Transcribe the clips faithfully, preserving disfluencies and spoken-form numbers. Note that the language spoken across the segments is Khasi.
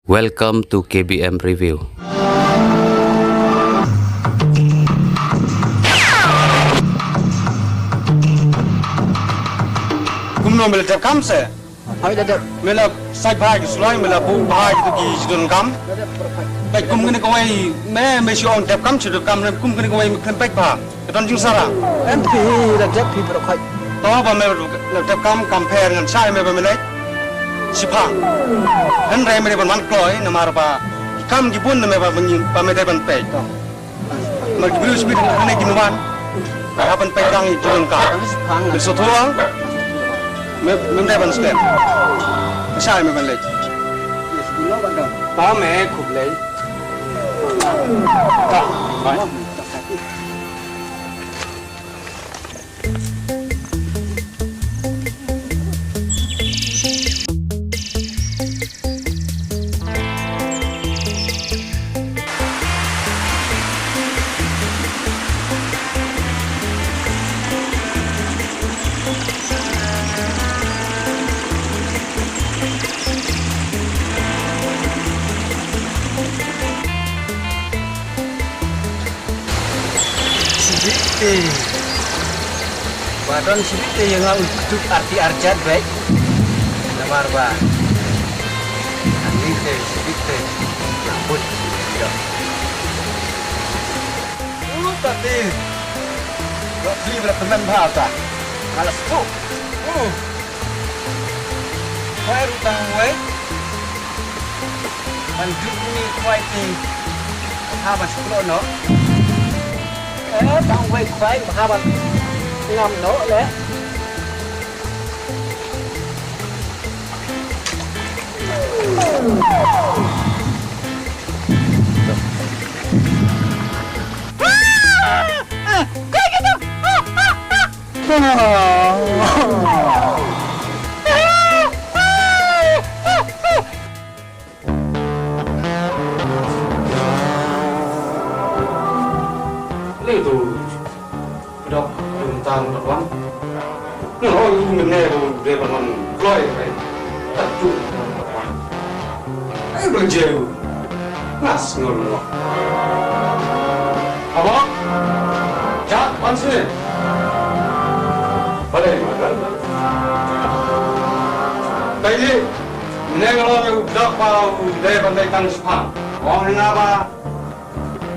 Welcome to K B M Review. Kumno, me la dep kam se? Hoi, da dep. Me la sait bha ki suloi, me la buh bha ki tu ki jidon kam. Peit kum kane kawei, me, me shu ong dep kam, shu dep kam, kum kane kawei me khlem peit bha. Ka don jingsara. Em phi, da dep phi baroh khoit. To ba me la dep kam, kam pher ngan shai me ba me leit. Shiphang. Hynrei me dei ban wan kloi, namar ba ki kam ki bun na me ba me, ba me dei ban peit. To. Mar ki briew shibit hangne kin wan. Ka hap ban peit tang i jong ka. Ka shiphang. Ki sothuh. Me, me dei ban slem. Shai me ban leit. Yes, bulo ban don. To me khublei. To. Bye. Shibit te. Ba don shibit te ïa nga u ktuk arti arjat beit. Namar ba ani te shibit te ïa put ïa. U ta te. Lo khli bra temen bha ta. Nga la stuk. Hmm. Khwai ruh tang wei. Ban duk ni khwai ti. Ha ban suklo no. Eh, tang wei khwai ha ban ngam no le. Lei tu, dok, dum tang, dok wan. Ngan ong ïa u mynne u dei ban wan kloi ai. Tat tu. Ai ba jeu. Nga sngew lyngngoh. Abo. Jat wan sini. Balei madan. Kaei mynne nga ong ïa u dok ba u dei ban dei tang shiphang. Ong ïa nga ba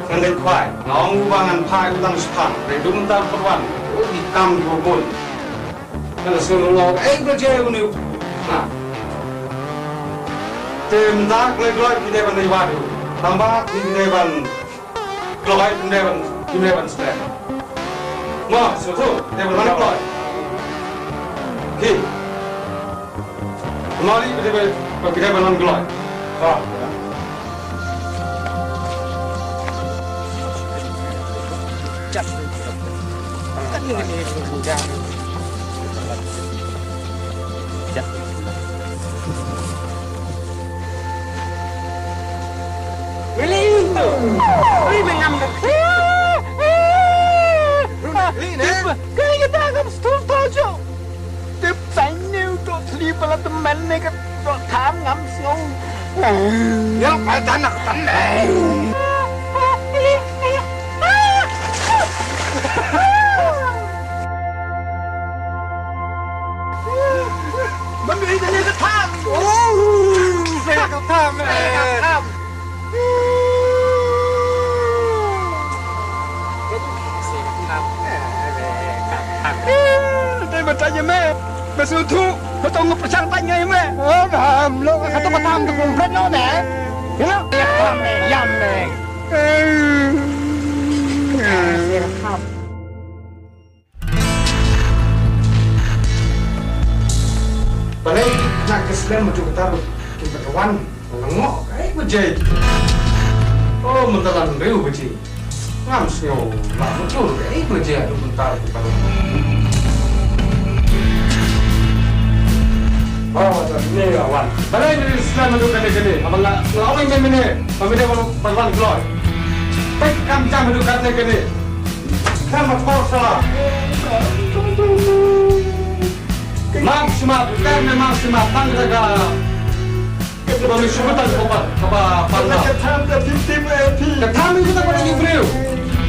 ngan dei khwai. Nga ong u ba ngan phai u tang shiphang. Dei dum tang pyrwan. U di kam u bun. Nga la sngewlyngngoh, eh, ba jeu une u. Ha. Te mynta kloi kloi phi dei ban dei wad u. Tang ba phi dei ban kloi, phi dei ban, phi dei ban slem. Mo, sngewthuh, dei ban kloi. Ki. Mo li phi dei ban, phi dei ban kloi. Ha. Tip saiñ ne u doh thli ba la tymmen ne ka doh tham ngam sngew. Ïa, ba tan nak tan ne. Mami, ïa ka tham. Oh, ïa ka tham, eh. Tham. Dei ban tanya me. Me sngewthuh, me tong nga pyrshang tanya me. Oh, bam, lo ka tu ka tam tu kum pret lo me. Ïa lo, ïa me, ïa me. Balei na ki slem matu kata ruh kin pat wan lyngngoh kaei ba jia. Oh, mynta la hynriew baje. Ngam sngew lah matu kaei ba jia haduh mynta ruh kin pat wan. Oh, ta ne la wan. Balei me slem matu kane kane. Haba nga nga ong ïa me ne. Ba me dei ban wan kloi. Peit kam jam matu kane kane. Kam mat por sala. Mam sima, bukan memang sima tang jaga. Ba me shu kata ka ba, ka ba, ba Ka na. Ka tham ka fifty ba eighty. Ka tham me kata ka ba ju briew.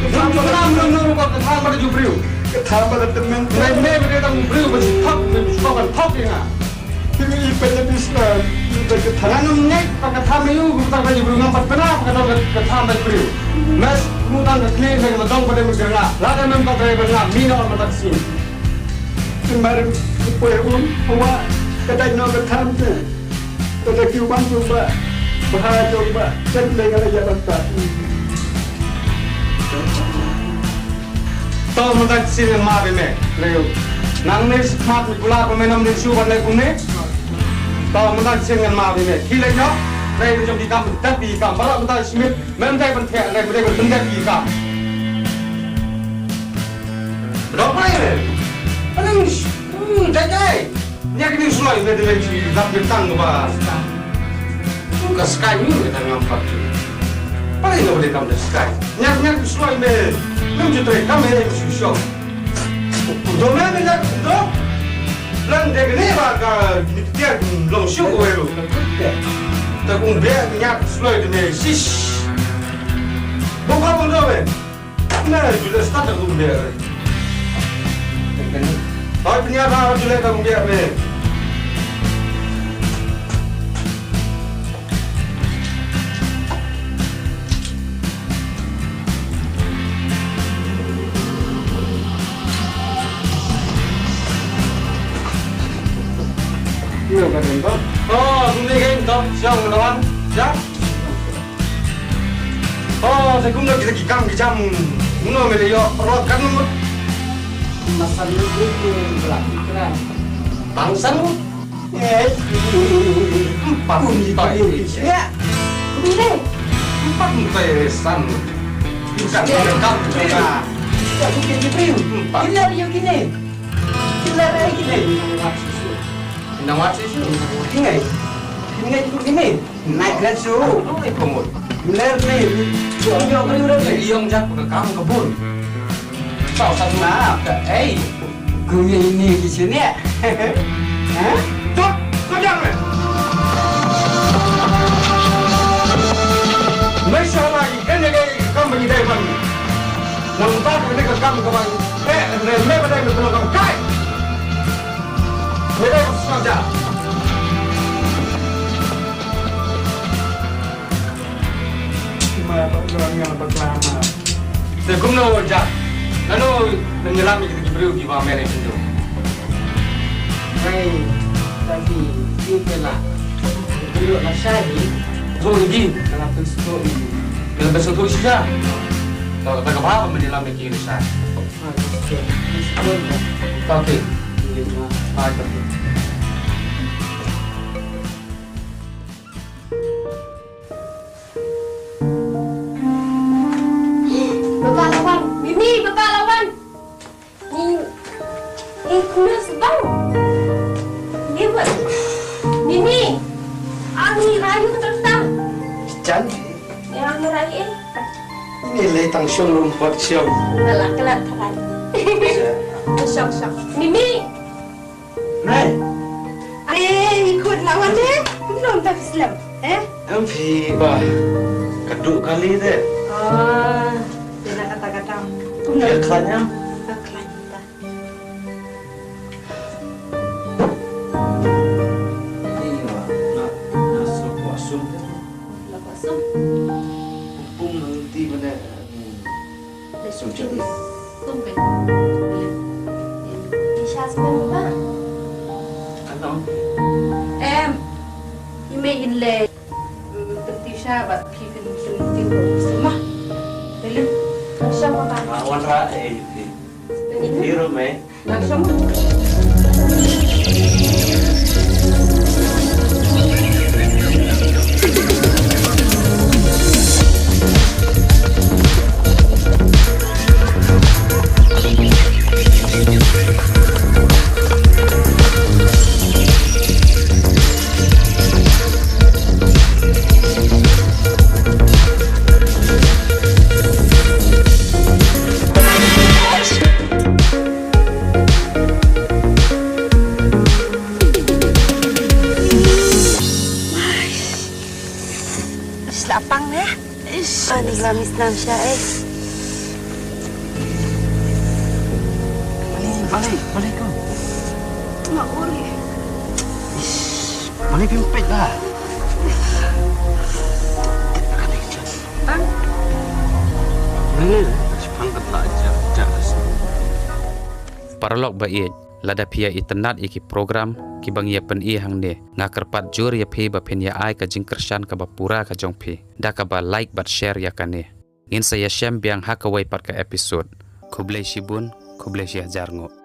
Ka tham Ka ba tham me no ka tham ba ju briew. Ka tham ba la temen. Me me me ta briew ba shu thok, me shu thok ban thok ïa nga. Ti me i pe na bisna, i pe ka tham. Nga ngam ngeit ba ka tham me u ka ba ju briew, ngam pat pynah ba ka dang ka tham ba ju briew. Mes mu tang ka kne me ka dang ba dei me ka nga. La dei mem ka dei ba nga, mi na on ba tak sin. Ti mar ku poi un, wa ka dai no ka tham te. Te te ki wan jong ba, ba ha jong ba, chen le nga le ya ban ta. To mynta sien ngan map ïa me, Reu. Nangne smat mi pula ba me nam ne shu ban le kumne. To mynta sien ngan map ïa me. Ki le nyok, Reu jong ki kam, tat ki kam. Baroh mynta Smith, mem dei ban theh, Reu dei ban tat ki kam. Dok mai me. Paling, hmm, dai dai. Nia kini sulai me dei lem si lap bintang ba. Ka sky ni me tang ngam pat. Paling no dei kam da sky. Nia nia sulai me. Mem ju tre kam me su shop. Do me me nia do. Lan de ne ba ka ni tiar long shu ko eru. Ta kung be nia sulai de me sis. Bo ka bong do me. Na, ju leh start da kumbiak re. Hoi, pynïar ba, ju leh da kumbiak re. Ïa, ka ding ba. Oh, kumne ka ding to. Siang, kawan. Siang. Oh, te kumno kita ki kam ki jam. Kumno me le ïoh rot kan mut. Masan lu tu belak kira. Bangsan lu. Eh. Empat mutai. Ya. Kumne. Empat mutai san. Bukan ya, kam ya. Kita bukan di priu. Empat. Kila yu kini. Kila rai kini. Nang wat sih. Kini. Kini tu kini. Nai kena su. Ai, pemut. Ler ni. Jom, jom, jom, jom. Ïong jak ka kam ka bun. Tau satu. Nah, ka, eh. Kumi ini di sini ya. Hah? Stop! Kau jangan. Masya Allah, ini dia kam bagi dia bang. Nampak ini ke kam ke bang. Eh, ne, ne, pada ini belum kam kai. Mira, vamos a ya. Ma ba don nga ba kla ma. Te kumno ja. Nano nang ïalam ïa kita ki briew kiba mele shisha. Hai, tadi ki pela. Briew la shadi. Zo lagi. Kala pun stok ni. Kala pun stok shisha. Tahu tak apa apa menyelam lagi shisha. Okay. Baba lawan. Mimi, baba lawan. Ni, ni kena sebau. Ni buat. Mimi. Ani rayu tertang. Janji. Yang ngerai eh. Ini lei tang shong rumput shong. Alah, kelak terang. Shong, shong. Mimi. Nai. Eh, ikut lawan deh. Belum tak Islam, eh? Em phi ba. Kadu kali deh. Oh, dia nak kata-kata. Dia kelanyam. Kelanyam dah. Ini ba. Nak, nak suruh kuasum deh. Lah kuasum. Pung nanti mana. Sum jati. Sum kan. Tisha sum ba. Ano? Em. Ime in le. Tisha ba ki fin sum tin ko sum ma. Lele. Sum ma ba. Wan ra eh. Hero me. Shlapang ya. Ish. Ani la mis nam sha eh. Balik, balik, balik kau. Mak uri. Ish, balik pimpit lah. Bang. Balik, sepang kat lah aja, aja. Paralok ba ïeit, lada phi ïa itynnad ïa ki program kiba ngi ïa pyni hangne, nga kyrpad jur ïa phi ba phin ïa ai ka jingkyrshan kaba pura ka jong phi da kaba like bad share ïa kane. Ngin sa ïashem biang ha kawei pat ka episode. Khublei shibun, khublei shihajar nguh.